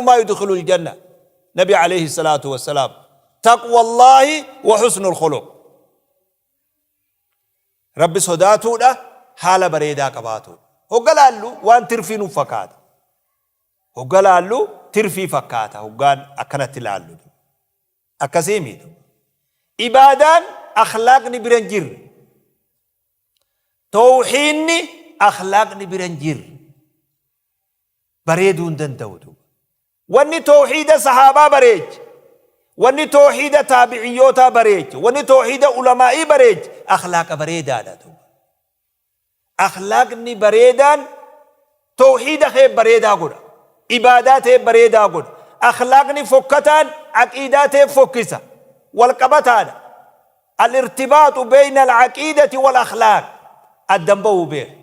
maa yudkhilul janna. Nabi alayhi salaatu wassalaam. Taqwallaahi wa husnul khuluq. Rabbi sodaatuudha, haala bareedaa qabaatuudha. Hogga laallu waan tirfii nuuf fakkaata. Hogga laallu tirfii fakkaata hoggaan akkanatti laallu. Akkasii miti. Ibaadaan akhlaaqni bira hin jirre. Towhiinni akhlaaqni bira hin jirre. Bareeduu hin danda'u duuba. Wanni towhiida sahaabaa bareeche, wanni towhiida taabiciyyootaa bareeche, wanni towhiida ulamaa'ii bareeche akhlaaqa bareedaadha duuba. Akhlaaqni bareedaan towhiida kee bareedaa godha. Ibaadaa tee bareedaa godha. Akhlaaqni fokkataan aqiidaa tee fokkisa. Wal qabataadha. Al-irtibaaxu beeyna al-aqiidati wal akhlaaq. Addan bahuu beeki.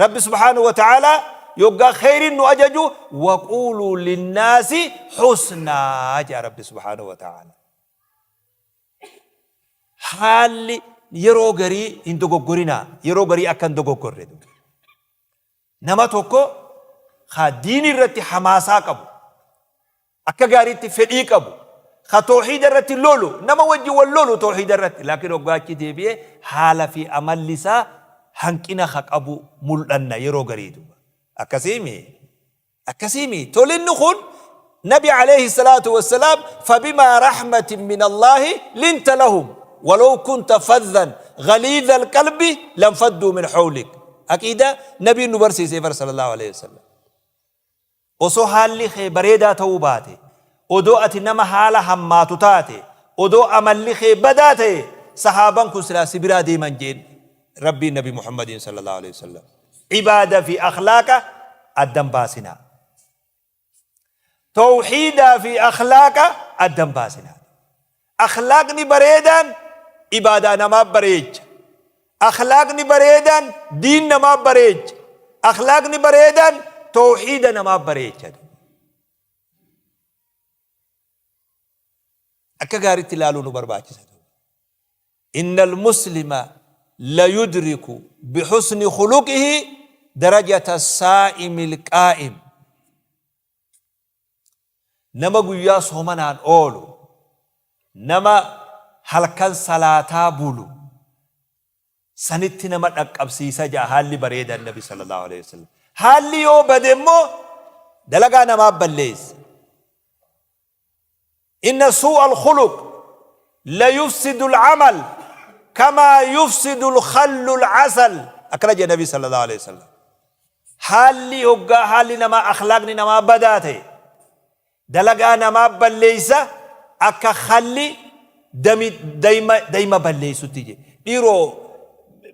Rabbi subhaanahu wa ta'aalaa yoggaa kheyriin nu ajaju waquuluu linnaasi husnaa jedha Rabbi subhaanahu wa ta'aalaa. Haalli yeroo garii hin dogoggorinaa, yeroo garii akka hin dogoggorre. Nama tokko ka diinii irratti hamaasaa qabu, akka gaariitti fedhii qabu, ka toohiida irratti lolu, nama wajji wal lolu toohiida irratti, laakiin hoggaa achi deebi'ee haala fi amalli isaa hanqina ka qabu mul'anna yeroo garii duuba. Akkasiimi? Akkasiimi? Tolinni kun Nabi alayhi salaatu wassalaam fabimaa rahmatin min Allaahi linta lahum walaw kunta fadhan ghaliidha alqalbi lanfadduu min hawlik. Aqiidaa Nabiin nu barsiisee bar sallallahu alayhi wasallam. Osoo haalli kee bareedaa ta'uu baate, odoo ati nama haala hammaatu taate, odoo amalli kee badaa ta'e, sahaaban kun silaa si biraa deeman jeen Rabbiin Nabi Muhammadiin sallallahu alaihi wasallam. Ibaada fi akhlaaqa addan baasinaa. Tawhiidaa fi akhlaaqa addan baasinaa. Akhlaaqni bareedaan ibaadaa namaa bareecha. Akhlaaqni bareedaan diin namaa bareecha. Akhlaaqni bareedaan tawhiida namaa bareecha. Akka gaariitti ilaaluu nu barbaachisa. Innal muslima la yudriku bihusni khuluqihi darajata saa'imil qaa'im. Nama guyyaa soomanaan oolu, nama halkan salaataa bulu sanitti nama dhaqqabsiisa ja'a haalli bareedaan Nabi sallallahu alaihi wasallam. Haalli yoo bade immoo dalagaa namaa balleessa. Inna suu'a al-khuluq la yufsidu al-amal kamaa yufsidu al-khallu al-asal akkana jedhe Nabi sallallahu alaihi wasallam. Haalli hoggaa haalli namaa akhlaaqni namaa badaa ta'e dalagaa namaa balleeysa akka khalli dami dayma dayma balleeysutti je. Dhiiroo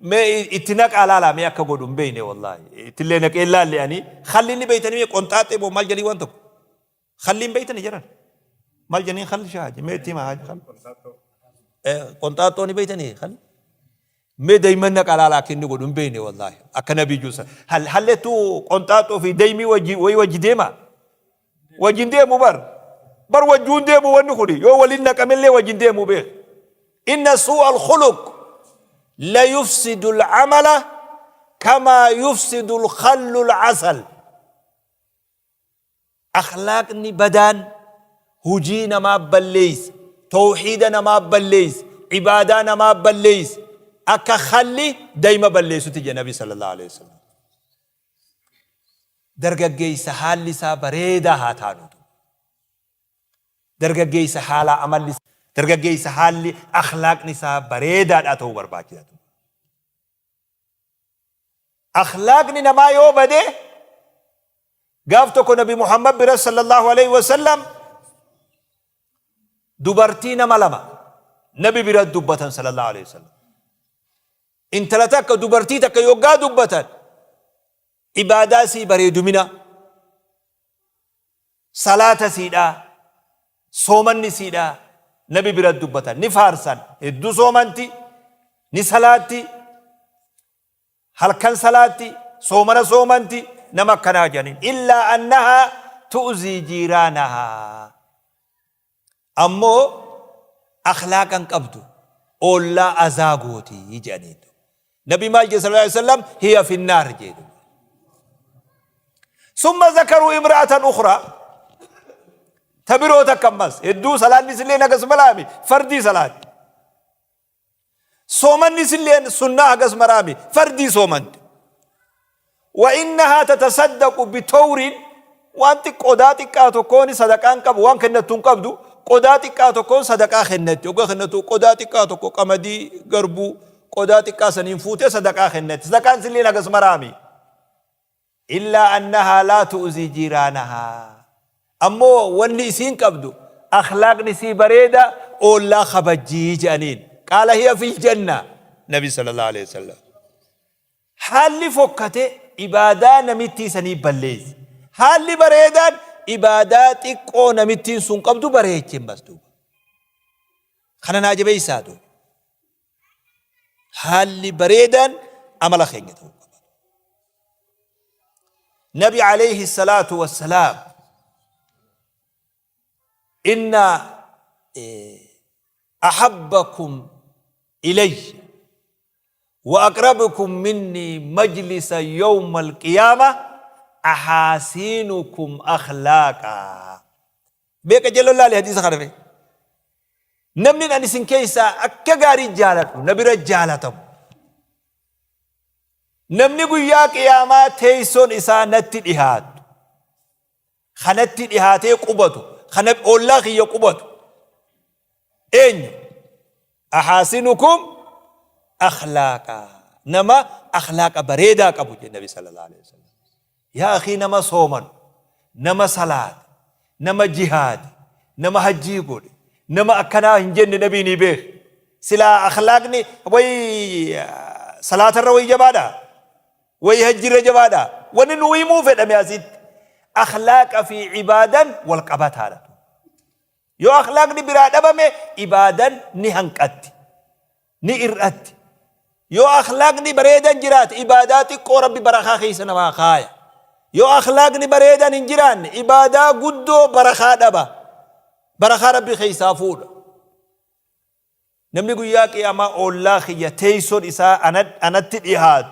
mee itti naqaa laalaa mee akka godhu hin beeyne wallaahi. Ittillee naqee laalle ani khalli inni beeytanii mee qonxaaxee moo maal jedhanii waan tokko. Khalli hin beeytanii jedhan. Maal jedhanii khalli shaaji mee itti himaa haaji khalli. Qonxaaxoo ni beeytanii khalli. Mee dayman naqa laalaa akka inni godhu hin beeyne wallaahi. Akka nabii juusa. Hallettuu qonxaaxoo fi daymii wajji wayii wajji deema. Wajjin deemu bar. Bar wajjuun deemu wanni kuni yoo waliin naqamellee wajjin deemu beek. Inna suu'a al-khuluq la yufsidu al-amala kama yufsidu al-khallu al-asal. Akhlaaqni badaan hujii namaa balleeysa, towhiida namaa balleeysa, ibaadaa namaa balleeysa, akka khalli dayma balleeysutti jedhe Nabi sallallahu aleyhi wasallam. Dargaggeeysa haalli isaa bareedaa haa taanu. Dargaggeeysa haalaa amalli dargaggeeysa haalli akhlaaqni isaa bareedaadhaa ta'uu barbaachisa. Akhlaaqni namaa yoo bade gaaf tokko Nabi Muhammad bira sallallahu alaihi wasallam dubartii nama lama Nabi bira dubbatan sallallahu alaihi wasallam. Intala takka dubartii takka yoggaa dubbatan ibaadaa sii bareedumina Salaata isiidhaa, soomanni isiidhaa Nabi bira dubbatan. Ni faarsan. Hedduu soomanti, ni salaatti, halkan salaatti, soomana soomanti, nama akkanaa jedhaniin. Illaa annahaa tu'zii jiiraanahaa. Ammoo akhlaaqa hin qabdu, oollaa azaa gooti jedhaniin. Nabi maal jedhe sallallahu alaihi wasallam hiya finnaar jedhe. Summa zakaruu imra'atan ukhraa. Ta biroo takka ammas hedduu salaanni isillee hagas malaami fardii salaati. Soomanni isillee sunnaa hagas maraami fardii soomanti. Wa innahaa tatasaddaqu bitowriin waan qodaa xiqqaa tokkoon sadaqaan qabu waan kennattu hin qabdu qodaa xiqqaa tokkoon sadaqaa kennatti hoggaa kennattu qodaa xiqqaa tokko qamadii garbuu qodaa xiqqaa saniin fuutee sadaqaa kennatti sadaqaan isillee hagas maraami. Illaa annahaa laa tu'zii jiiraanahaa. Ammoo wanni isiin qabdu akhlaaqni isii bareeda oollaa kabajjii je'aniin. Qaala hiya fil janna. Nabi sallallahu alaihi wasallam. Haalli fokkate ibaadaa namittii sanii balleesse. Haalli bareedaan ibaadaa xiqqoo namittiin sun qabdu bareeche ammas duuba. Kana naa jabeessaa duuba. Haalli bareedaan amala keenya ta'uu qaba. Nabi alayhi salaatu wassalaam inna ahabbakum ilayya wa aqrabukum minni majlisa yawma alqiyaama ahaasiinukum akhlaaqa. Beeka jala laali hadiisa kana mee. Namni ani isin keessaa akka gaarii jaaladhu na bira jaalatamu. Namni guyyaa qiyaamaa teessoon isaa natti dhihaatu. Kanatti dhihaatee qubatu. Kana ollaa kiyya qubatu. Eenyu? Ahaasinukum akhlaaqa. Nama akhlaaqa bareedaa qabu jedhe Nabi sallallahu alaihi wasallam. Yaa akhii nama soomanu, nama salaate, nama jihaade, nama hajjii godhe, nama akkanaa hin jenne nabii ni beek. Silaa akhlaaqni way salaatarra way jabaadha. Way hajjirra jabaadha. Wanni nu himuu fedhame asitti akhlaaqa fi ibaadan wal qabataadha. Yoo akhlaaqni biraa dhabame ibaadan ni hanqatti. Ni ir'atti. Yoo akhlaaqni bareedan jiraate ibaadaa xiqqoo Rabbi barakaa keessa namaa kaaya. Yoo akhlaaqni bareedan hin jiraanne ibaadaa guddoo barakaa dhaba. Barakaa Rabbi keessaa fuudha. Namni guyyaa qiyaamaa oollaa kiyya teessoon isaa anatti dhihaatu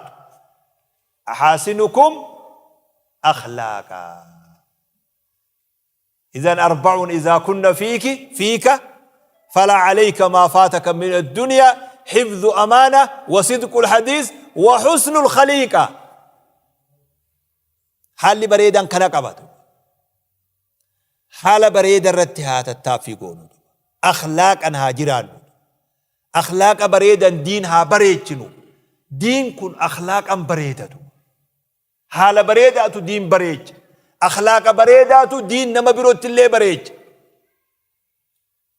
ahaasinukum akhlaaqa. Idhan arba'un idhaa kunna fiiki fiika falaa alayka maa faataka min addunyaa hifdhu amaana wa sidqul hadiis wa husnul khaliiqa. Haalli bareedaan kana qabatu. Haala bareeda irratti haa tattaaffii goonu. Akhlaaqan haa jiraannu. Akhlaaqa bareedan diin haa bareechinu. Diin kun akhlaaqan bareedatu. Haala bareedaatu diin bareecha. Akhlaaqa bareedaatu diin nama birootti illee bareecha.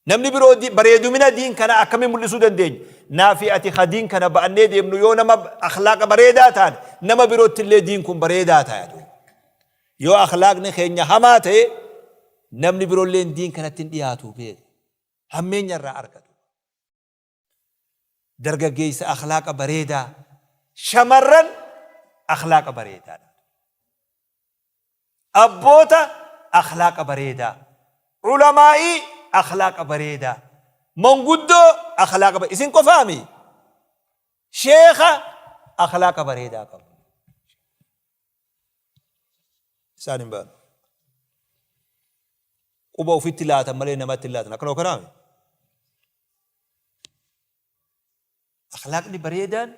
Namni biroo bareedumina diin kana akkamiin mul'isuu dandeenya? Naa fi ati ka diin kana ba'annee deemnu yoo nama akhlaaqa bareedaa taane nama birootti illee diin kun bareedaa ta'a. Yoo akhlaaqni keenya hamaa ta'e namni biroolleen diin kanatti hin dhiyaatu beeka. Hammeenya irraa argatu. Dargaggeessa akhlaaqa bareedaa, shamarran akhlaaqa bareedaadha. Abboota akhlaaqa bareedaa, ulamaa'ii akhlaaqa bareedaa, manguddoo akhlaaqa bareedaa. Isin qofaami sheekha akhlaaqa bareedaa qabu. Isaan hin baanu. Quba ofitti laatan malee namatti hin laatan. Akkana kanaami. Akhlaaqni bareedaan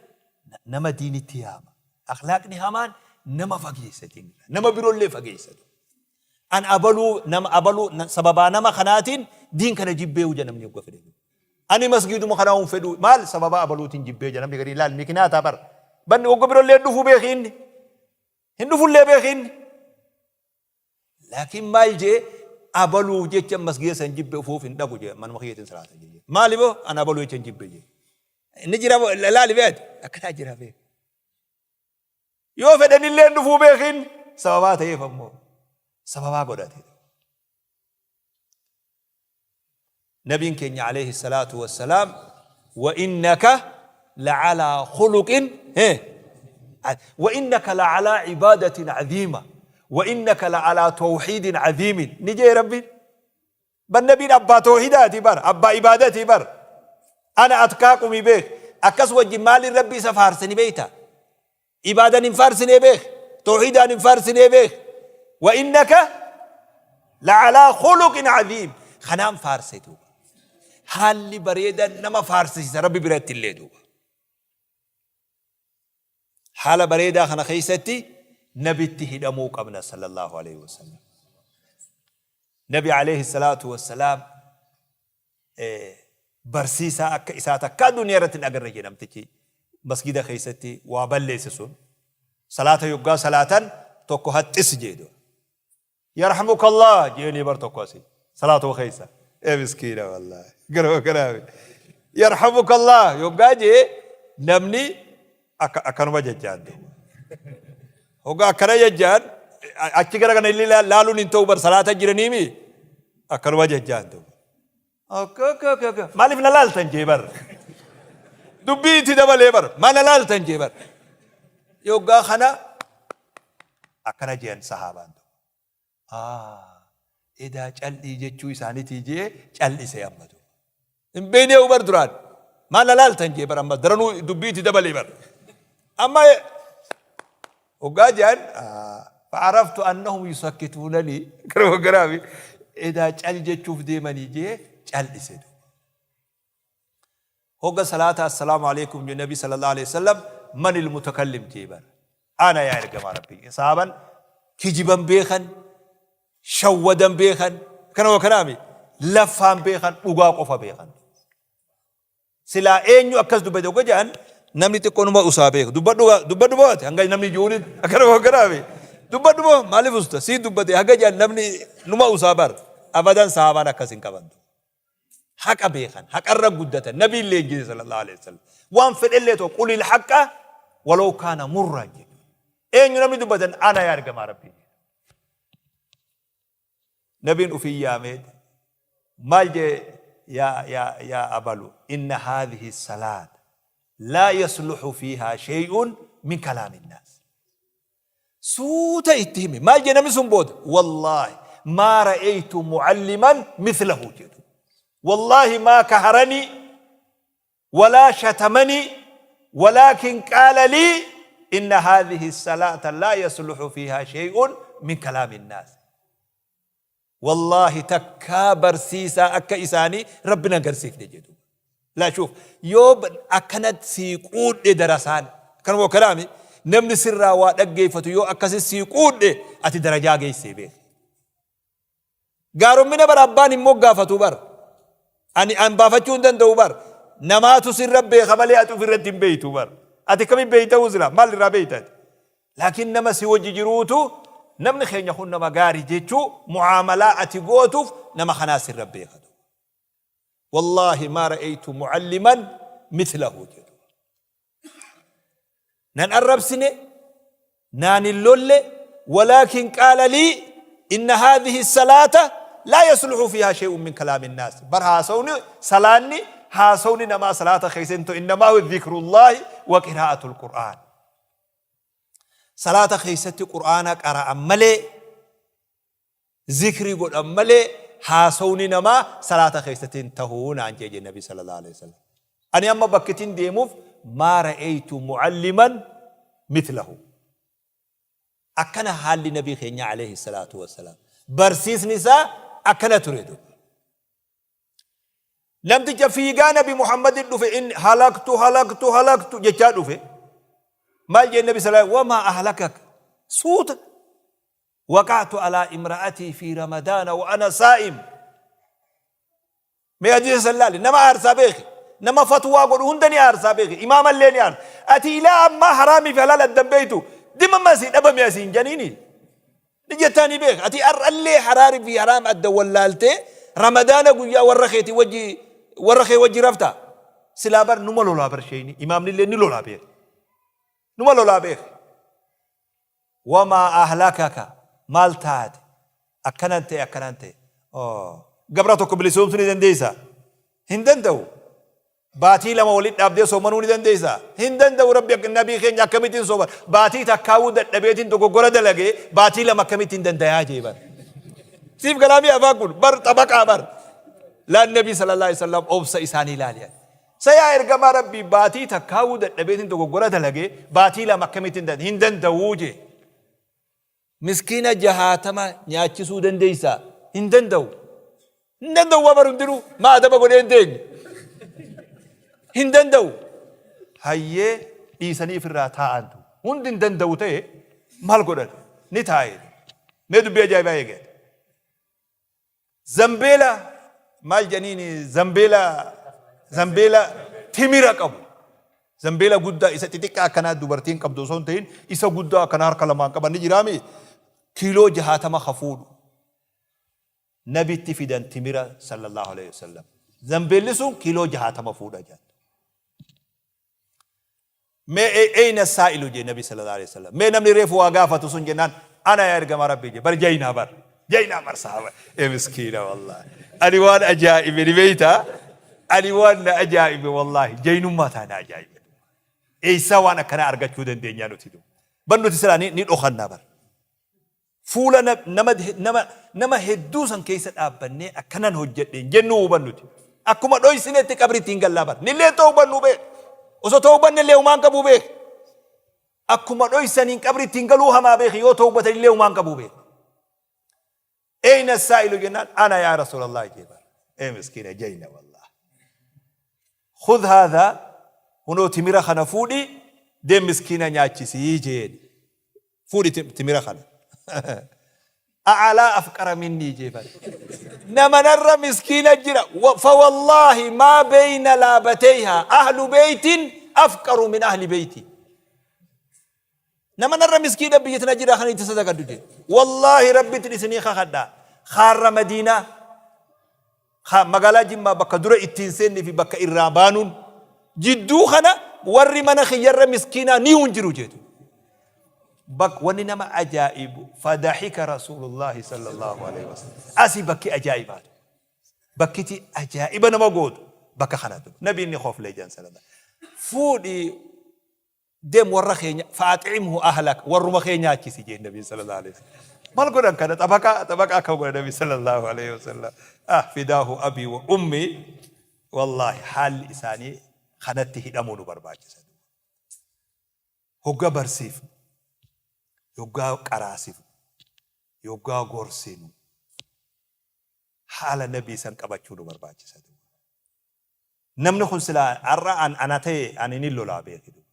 nama diinitti yaama. Akhlaaqni hamaan nama fageessa diinirraa. Nama biroollee fageessa. An abaluu nama abaluu sababaa nama kanaatiin diin kana jibbee huja namni hogga fedhe. Ani masgiiduma kanaa hin fedhu maal sababaa abaluutiin jibbee jira namni garii laal mikinaataa bara. Banni hogga biroollee dhufuu beeki inni. Hin dhufullee beeki inni. Laakiin maal jee abaluuf jecha masgiida san jibbe ufuuf hin dhaqu jee manuma kiyyatiin salaata jee. Maali boo an abaluu jecha hin jibbe jee. Inni jira laali beeti akkanaa jira beeki. Yoo fedhanillee hin dhufuu beeki inni sababaa ta'eef ammoo sababaa godhate. Nabiin keenya alayhi salaatu wassalaam wa innaka la'alaa khuluqin wa innaka la'alaa ibaadatin cadiima wa innaka la'alaa tawxiidin cadiimin ni jee Rabbiin. Bar nabiin abbaa tawxiidaati bar abbaa ibaadatii bar ana atkaaqumi beek akkas wajjin maaliin Rabbi isa faarsani beeyta Ibaadan hin faarsinee beek. Tawhiidaan hin faarsinee beek. Wa innaka La'alaa khuluqin aziim. Kanaan faarse duuba. Haalli bareedaan nama faarsisiisa Rabbi biratti illee duuba. Haala bareedaa kana keessatti nabitti hidhamuu qabna sallallahu alaihi wasallam. Nabi alayhi salaatu wassalaam barsiisaa akka isaa takkaa duniyaa irratti hin agarre jedhe namtichi masgida keessatti waa balleesse sun salaata yoggaa salaatan tokko haxxis jedhe. Yarhamukallah jeeni bar tokko asi salaatuma keessa ee miskiina wallahi garuma kanaami yarhamukallah yoggaa jee namni akka akkanuma jajjaan duuba hoggaa akkana jajjaan achi gara kana illee laaluun hin ta'u bar salaata jiraniimi akkanuma jajjaan duuba. Akka akka akka akka maaliif na laaltan jee bar dubbii itti dabalee bar maa na laaltan jee bar yoggaa kana akkana jean sahaabaan tokko ah edaa cal'ii jechuu isaanitii jee cal'ise amma duuba hin beeknee bar duraan maa na laaltan jee bar amma daranuu dubbii itti dabalee bar amma Hoggaa je'an fa'araftu annahum yusakkituunanii gara garaafi edaa cal jechuuf deemanii jee cal'ise duuba. Hogga salaata assalaamu alaikum jee nabi sallallahu alaihi wasallam manil mutakallim jee bara. Ana yaa ergamaa rabbii. Saaban kijiban beekan shawwadan beekan kana wa kanaami laffaan beekan dhugaa qofa beekan. Silaa eenyu akkas dubbate hogga jedhan namni xiqqoo numa usaa beeka. Dubbadhu dubbadhu moo ati hanga namni jiruun akkana hogganaafi. Dubbadhu moo maaliif usta sii dubbate hanga jedhan namni numa usaa bar. Abadan sahaabaan akkas hin qaban. Haqa beekan haqarra guddatan nabiin leenjise sallallahu alaihi wasallam. Waan fedhellee ta'u qulil haqqa waloo kaana murraan jedhu. Eenyu namni dubbatan ana yaa ergamaa rabbii. Nabiin ufii yaamee maal jee yaa yaa yaa abalu inna haadhihi salaat laa yasluhu fiihaa shay'un min kalaami nnaas. Suuta itti hime maal jee namni sun booda wallaahi maa ra'aytu mucalliman mithlahu jedhu wallaahi maa kaharanii walaa shatamanii walaakin qaala lii inna haadhihi salaata laa yasluhu fiihaa shay'un min kalaami nnaas. Wallaahi takkaa barsiisaa akka isaanii rabbi nan garsiifne jedhu. Laa shuuf yoo akkanatti sii quudhe darasaan akkanuma kalaami namni sirraa waa dhaggeeffatu yoo akkasi sii quudhe ati darajaa geessee beeki. Gaarommina bar abbaan hin moggaafatuu bar. Ani an baafachuu hin danda'u bar. Namaatu sirra beeka malee ati ofirratti hin beektu bar. Ati akkamiin beekta sila maal irraa beekta ati? Laakiin nama si wajji jiruutu namni keenya kun nama gaarii jechuu mu'aamalaa ati gootuuf nama kanaa sirra beeka. Wallaahi maa ra'aytu mu'alliman mithlahu jedhu. Nan arrabsine, naan hin lolle, walaakin qaala lii inna haadhihi salaata laa yasluhu fiihaa shay'un min kalaami nnaas. Bar haasawni salaanni haasawni namaa salaata keessa hin ta'u innamaa huwa dhikrullaahi wa qiraa'atul qur'aan. Salaata keessatti qur'aana qara'an malee zikrii godhan malee haasawni namaa salaata keessatti hin tahu naan jee jee nabi sallallahu alaihi wasallam. Ani amma bakkitin deemuuf maa ra'aytu mu'alliman mithlahu. Akkana haalli nabii keenya alayhi salaatu wassalaam. Barsiisni isaa akkana ture duuba. Namticha fiigaa nabi Muhammadin dhufe inni halaktu halaktu halaktu jechaa dhufe. Maal jee nabi sallallahu wamaa ahlakak suuta waqa'tu alaa imra'atii fi ramadaana wa ana saa'im. Mee hadiisa san laali nama aarsaa beeki nama fatwaa godhu hunda ni aarsaa beeki imaamallee ni aarsa. Ati ilaa ammaa haraamii fi halaal addan beektu dhimma asii dhabame asii hin janiini. Ni jettaa ni beeka. Ati har'allee haraari fi haraam adda wallaaltee ramadaana guyyaa warra keetii wajji warra kee wajji rafta. Silaa bar numa lolaa bar sheeyni imaamni illee ni lolaa beeka. Numa lolaa beeka. Wamaa ahlakaka maal taate akkanan ta'e akkanan ta'e. Gabra tokko bilisoomsuu ni dandeessaa? Hin danda'u. Baatii 2 walitti dhaabdee soomanuu ni dandeessaa? Hin danda'u Rabbi akka nabii keenya akkamittiin sooman? Baatii takkaawuu dadhabeetiin dogoggora dalagee baatii 2 akkamittiin dandayaa jee bar. Siif galaamii afaan kun bar xabaqaa bar. Laan nabii sallallahu alaihi wasallam obsa isaanii ilaali. Sa yaa ergamaa Rabbii baatii takkaawuu dadhabeetiin dogoggora dalagee baatii 2 akkamittiin danda'a? Hin danda'uu jee. Miskiina jahaatama nyaachisuu dandeessaa? Hin danda'u. Hin danda'u waa bar hundinuu maa adaba godhee hin teenye. Hin danda'u. Hayyee dhiisanii ifirraa taa'antu. Hundi hin danda'u ta'e maal godhan? Ni taa'e. Mee dubbii ajaa'ibaa eegale. Zambeela maal jedhaniin zambeela zambeela timira qabu. Zambeela guddaa isa xixiqqaa akkanaa dubartiin qabdu osoo hin ta'in isa guddaa akkanaa harka lamaan qaban ni jiraami. Kiiloo 60 ka fuudhu. Nabitti fidan timira sallallahu alaihi wasallam. Zambeelli sun kiiloo 60 fuudha jedhan. Mee eyna saa'ilu jee Nabi sallallahu alaihi wasallam. Mee namni reefu waa gaafatu sun jennaan ana yaa ergamaa Rabbii jee bar jaynaa bar jaynaa bar sahaba ee miskiina wallahi. Ani waan ajaa'ibe ni beeyta ani waan na ajaa'ibe wallahi jaynummaa taa na ajaa'ibe. Eessaa waan akkanaa argachuu dandeenyaa nuti du. Bar nuti silaa ni dhokannaa bar. Fuula nama nama nama hedduu san keessa dhaabbannee akkanan hojjedhe hin jennuu hubannuti. Akkuma dhoysinetti qabritti hin gallaa bar. Nillee tawbannuu beek. Osoo tawbanne illee humaan qabuu beek. Akkuma dhoysaniin qabritti hin galuu hamaa beeki yoo tawbatan illee humaan qabuu beek. Eyna saa'ilu jennaan ana yaa Rasuulallah jee bar. Ee miskiina jayna wallah. Khudh haadha hunoo timira kana fuudhi deem miskiina nyaachisii jeen. Fuudhi timira kana. A'alaa afqara minnii jee bar. Nama narra miskiina jira. Fawallaahi maa beeyna laabateyha ahlu beeytin afqaru min ahli beeyti. Nama narra miskiina biyya tana jira kan itti sadaqadhu jee. Wallaahi rabbitti isinii kakadha. Kaarra Madiinaa. Ka magaalaa Jimmaa bakka dura ittiin seennee fi bakka irraa baanuun jidduu kana warri mana kiyyarra miskiinaa ni hin jiru jeetu. Bak wanni nama ajaa'ibu fadahika Rasuulullaahi sallallahu alaihi wasallam. Asii bakki ajaa'ibaatu. Bakkiti ajaa'iba nama gootu bakka kanatu. Nabiin ni koflee jedhan sallallahu. Fuudhii Deem warra keenya fa'ax'imhu ahlak warruma kee nyaachisi jeen nabiin sallallahu alaihi wasallam. Maal godhan kana xabaqaa xabaqaa akka godhan nabi sallallahu alaihi wasallam. Ah fidaahu abii wa ummi wallaahi haalli isaanii kanatti hidhamuu nu barbaachisa. Hogga barsiifnu, yoggaa qaraasifnu, yoggaa gorsinu haala nabii san qabachuu nu barbaachisa. Namni kun silaa har'a an ana ta'e ani nin lolaa beeki duuba.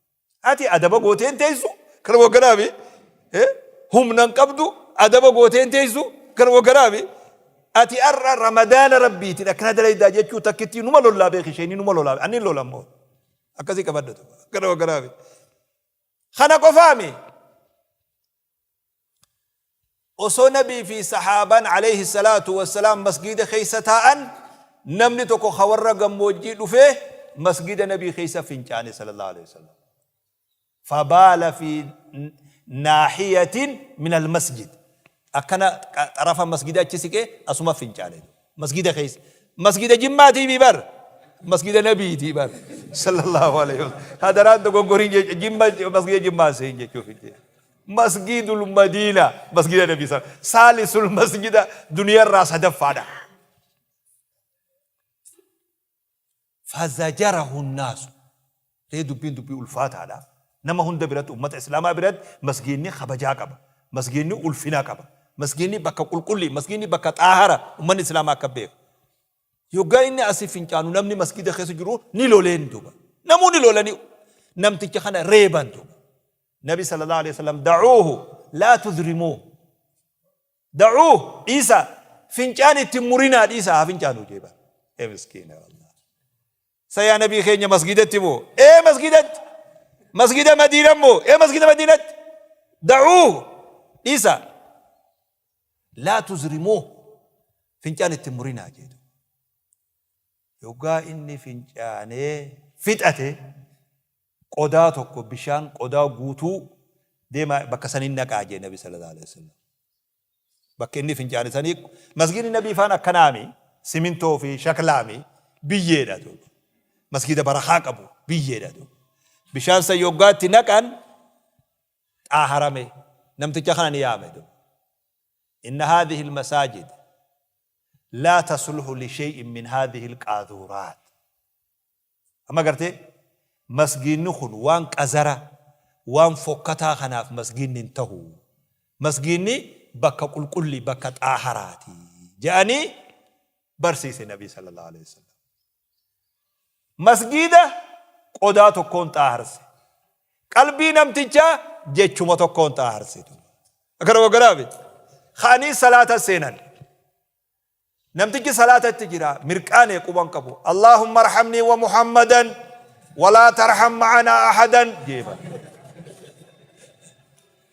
Ati adaba gootee hin teessu kana wagganaafi humna hin qabdu adaba gootee hin teessu kana wagganaafi ati har'a ramadaana rabbiitiin akkana dalaydaa jechuu takkittii numa lollaa beeki isheenii numa lolaa ani lola immoo akkasii qabadhatu kana wagganaafi. Kana qofaami Osoo Nabii fi sahaabaan aleyhi salaatu wassalaam masgiida keessa taa'an namni tokko ka warra gammoojjii dhufee masgiida Nabii keessa fincaane sallallahu aleyhi wasallam. Fabaala fi naahiyatin min almasjid. Akkana xarafa masgida achi siqee asuma fincaane. Masgiida keessa. Masgiida Jimmaatii mi bar. Masgiida Nabiitii bar. Sallallahu aleyhi wasallam. Hadaraan dogoggoriin jecha Jimma masgiida Jimmaa seen jechuuf hin jedhe. Masgiidul Madiina masgiida Nabii sa saalisul masjida duniyarraa sadaffaadha. Fazajarahu naasu ree dubbiin dubbii ulfaataadha. Nama hunda biratti ummata Islaamaa biratti masgiidni kabajaa qaba. Masgiidni ulfina qaba. Masgiidni bakka qulqullii, masgiidni bakka xaahara ummanni Islaamaa akka beeku. Yoggaa inni asii fincaanu namni masgiida keessa jiru ni loleen duuba. Namuu ni lolanii namticha kana reeban duuba. Nabi sallallahu alaihi wasallam da'uuhu laa tudrimuuh da'uuh dhiisaa fincaan itti hin murinaa dhiisaa haa fincaanuu jee bar ee miskiina wallah sa yaa nabii keenya masgidatti moo ee masgidatti masgida madiina moo ee masgida madiinatti da'uuh dhiisaa laa tuzrimuuh fincaan itti hin murinaa jee yoggaa inni fincaanee fixate qodaa tokko bishaan qodaa guutuu deemaa bakka saniin naqaa jee nabi sallallahu alaihi wasallam. Bakka inni fincaane sanii masgiidni nabii faan akkanaami simintoo fi shaklaami biyyeedha duuba. Masgiida barakaa qabu biyyeedha duuba. Bishaan san yoggaatti naqan xaaharame namticha kana ni yaame duuba. Inna haadhihi almasaajid laa tasluhu li shay'in min haadhihi alqaaduuraat. Amma gartee masgiinni kun waan qazara, waan fokkataa kanaaf masgiinni hin tahu. Masgiinni bakka qulqullii, bakka xaaharaati. Je'anii barsiise Nabii sallallahu aleyhi wa sallam. Masgiida qodaa tokkoon xaaharse. Qalbii namtichaa jechuma tokkoon xaaharse. Akkana goggoraafi. Ka'anii salaata seenan. Namtichi salaatatti jira mirqaanee quban qabu. Allaahumma arhamnii wa Muhammadan walaa tarham ma'anaa ahadan jeeba.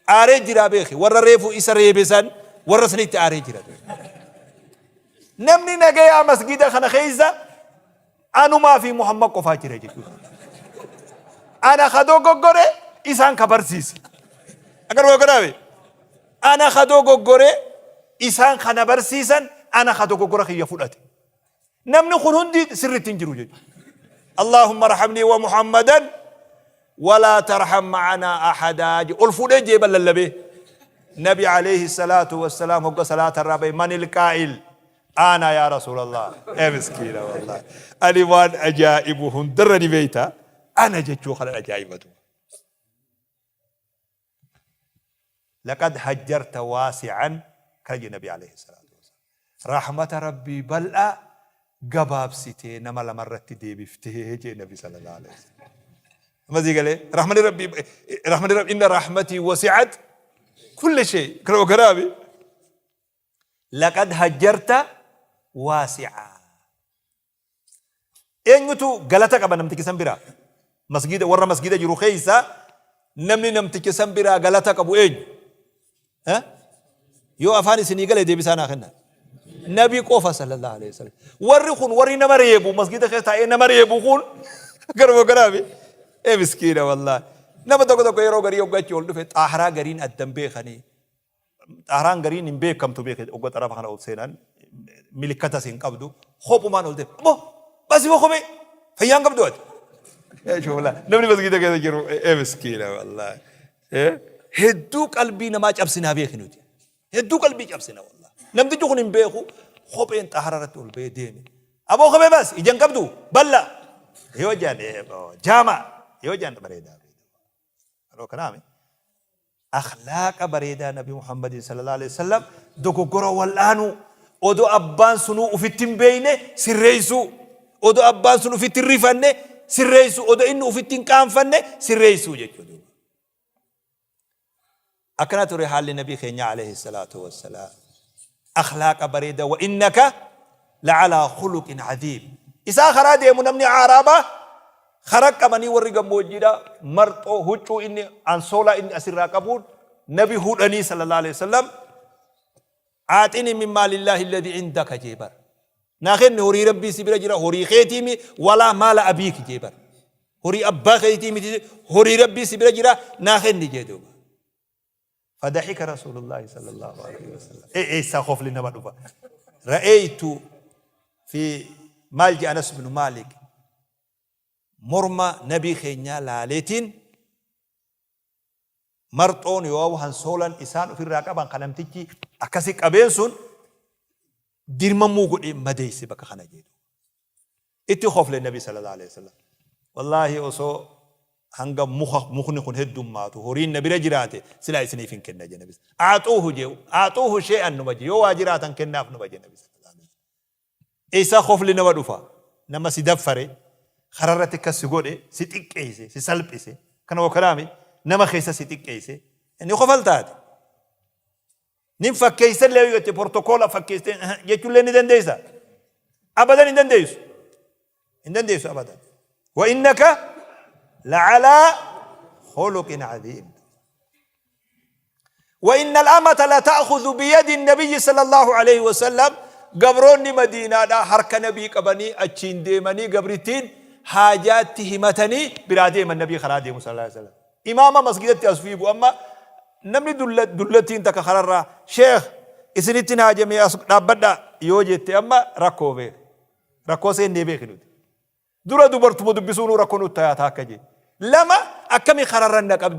Aaree jiraa beeki warra reefu isa reebe san warra sanitti aaree jira. Namni nagayaa masgida kana keessa anumaa fi Muhammad qofaa jira jechuudha. Ana ka dogoggore isaan ka barsiise. Akkanuma godhaame. Ana ka dogoggore isaan ka na barsiisan ana ka dogoggora kiyya fudhate. Namni kun hundi sirriitti hin jiru jechuudha. Allahumma arhamnii wa Muhammadan walaa tarham ma'anaa ahadaa jedhe. Ol fuudhee jeeba lallabee. Nabi alayhi salaatu wassalaam hogga salaata irraa bahe manil qaa'il ana yaa rasuulallah. Ee miskiina wallahi. Ani waan ajaa'ibu hundarra ni beeyta. Ana jechuu kana ajaa'ibatu. Laqad hajjarta waasi'an kana jedhe Nabi alayhi salaatu wassalaam. Rahmata Rabbii bal'aa gabaabsitee nama lamarratti deebiftee jedhe Nabi sallallahu alayhi wasallam. Amma sii galee rahmani Rabbii rahmani Rabbii inna rahmatii wasi'at kulli shay kana ogaraabi. Laqad hajjarta waasi'a. Eenyutu galata qaba namticha san biraa? Masgiida warra masgiida jiru keessa namni namticha san biraa galata qabu eenyu? Eh? Yoo afaan isinii gale deebisaa naa kenna. Nabi qofa sallallahu alaihi wasallam. Warri kun warri nama reebu masgiida keessa taa'ee nama reebu kun garuma garaafi. Ee miskiina wallaahi. Nama tokko tokko yeroo garii hoggachi ol dhufe xaaharaa gariin addan beekanii Xaaraan gariin hin beekamtu beeke ogga xarafa kana ol seenan milikkatas hin qabdu kophumaan ol deema. Aboo baasii boo kophee fayyaa hin qabdu ati. Shoola namni masgiida keessa jiru ee miskiina wallaahi. Hedduu qalbii namaa cabsinaa beeki nuti. Hedduu qalbii cabsina wallaahi. Namtichi kun hin beeku kopheen xaara irratti ol ba'ee deeme. Aboo kophee baasi ija hin qabdu balla. Yoo jaan jaama yoo jaan bareedaa. Yeroo kanaami akhlaaqa bareedaa Nabi Muhammadin sallallahu alaihi wasallam dogoggora wal'aanuu odoo abbaan sunuu ufitti hin beeyne sirreessuu odoo abbaan sun ufitti hin rifanne sirreessuu odoo inni ufitti hin qaanfanne sirreessuu jechuudha. Akkana ture haalli Nabii keenya alayhi salaatu wassalaam. Akhlaaqa bareeda wa innaka la'alaa khuluqin cadiim. Isaa karaa deemu namni aaraabaa karaa qabanii warri gammoojjiidha marxoo huccuu inni ansoolaa inni asirraa qabuun nabi hudhanii sallallahu alayhi wasallam aaxini min maalillaahi alladhi indaka jee bar. Naa kenni horii rabbii si bira jira horii keetiimi walaa maala abiiki jee bar. Horii abbaa keetii miti horii rabbii si bira jira naa kenni jee duuba. Fadahika Rasuulullaahi sallallahu alaihi wasallam. Ee eessaa kofli nama dhufa. Ra'eeytu fi maal jee Anas bin Maalik morma nabii keenyaa laaleetiin marxoon yoo hansoolan isaan ofirraa qaban kan namtichi akkasi qabeen sun dirmamuu godhee madeesse bakka kana jedhu. Itti kofle Nabi sallallahu alaihi wasallam. Wallaahi osoo hanga muka mukni kun heddummaatu horiin na bira jiraate silaa isiniif hin kenna jedhe Nabi. Aaxuuhu jee aaxuuhu shee'an numa jee yoo waa jiraatan kennaaf numa jee Nabi sallallahu alaihi wasallam. Eessaa kofli nama dhufa nama si daffare kararratti akkas si godhe si xiqqeesse si salphise kana wakaraami nama keessa si xiqqeesse inni kofaltaati. Nin fakkeessa illee yoo jette portokoola fakkeessitee jechuullee ni dandeessa. Abadan hin dandeessu. Hin dandeessu abadan. Wa innaka la'alaa khuluqin cadiim. Wa inna al-amata la ta'khudhu biyadi nabiyyi sallallahu alayhi wa sallam gabroonni madiinaadhaa harka nabii qabanii achiin deemanii gabrittiin haajaatti himatanii biraa deeman nabii karaa deemu sallallahu alayhi wa sallam. Imaama masgidatti as fiigu amma namni dullattiin takka kararraa sheekh isinittin haajamee as dhaabbadhaa yoo jette amma rakkoo beek rakkoo seennee beeki nuti. Dura dubartuma dubbisuunuu rakkoo nutti tayaata akka jee. Lama akkami kararran na qabdi.